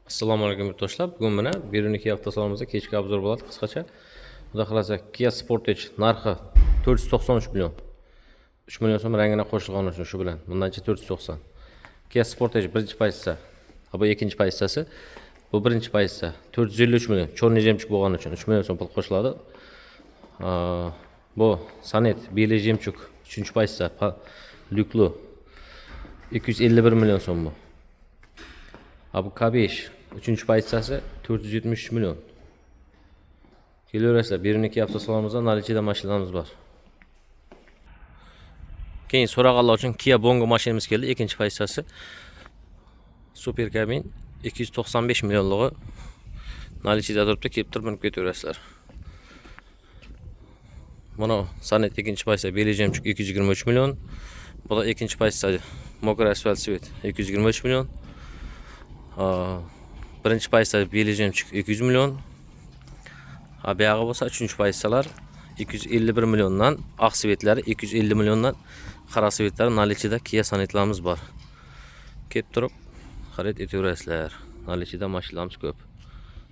Assalomu alaykum, yurtdoshlar. Bugun mana Beruniy avtosalonimizda kechki обзор bo'ladi qisqacha. Xudo xohlasa, Kia Sportage narxi 493 million. 3 million so'm rangini qo'shilgani uchun shu bilan. Bundancha 490. Kia Sportage birinchi pozitsiya. Ha, bu ikkinchi pozitsiyasi. Bu birinchi pozitsiya. 453 million. Черный жемчуг bo'lgani uchun 3 million so'm pul qo'shiladi. Bu Sonet белый жемчуг uchinchi pozitsiya. Lyukli 251 million so'm bu. Ha, bu K5 uchinchi pozitsiyasi 473 million. Kelaverasizlar. Beruniy avtosalonimizda наличие da mashinalarimiz bor. Keyin so'raganlar uchun Kia Bongo mashinamiz keldi. Ikkinchi pozitsiyasi. Super kabin 295 millionligi наличие da turibdi. Kelib turib minib ketaverasizlar. Mana Sonet ikkinchi pozitsiya белый жемчуг 223 million. Bu da ikkinchi pozitsiya мокрый асфальт цвет 223 million. Birinchi pozitsiya белый жемчуг 200 million. Ha, buyog'i bo'lsa uchinchi pozitsiyalar 251 milliondan, oq цвет lari 250 milliondan, qora цвет lari наличие da Kia Sonetlarimiz bor. Kelib turib xarid etaverasizlar. Наличие da mashinalarimiz ko'p.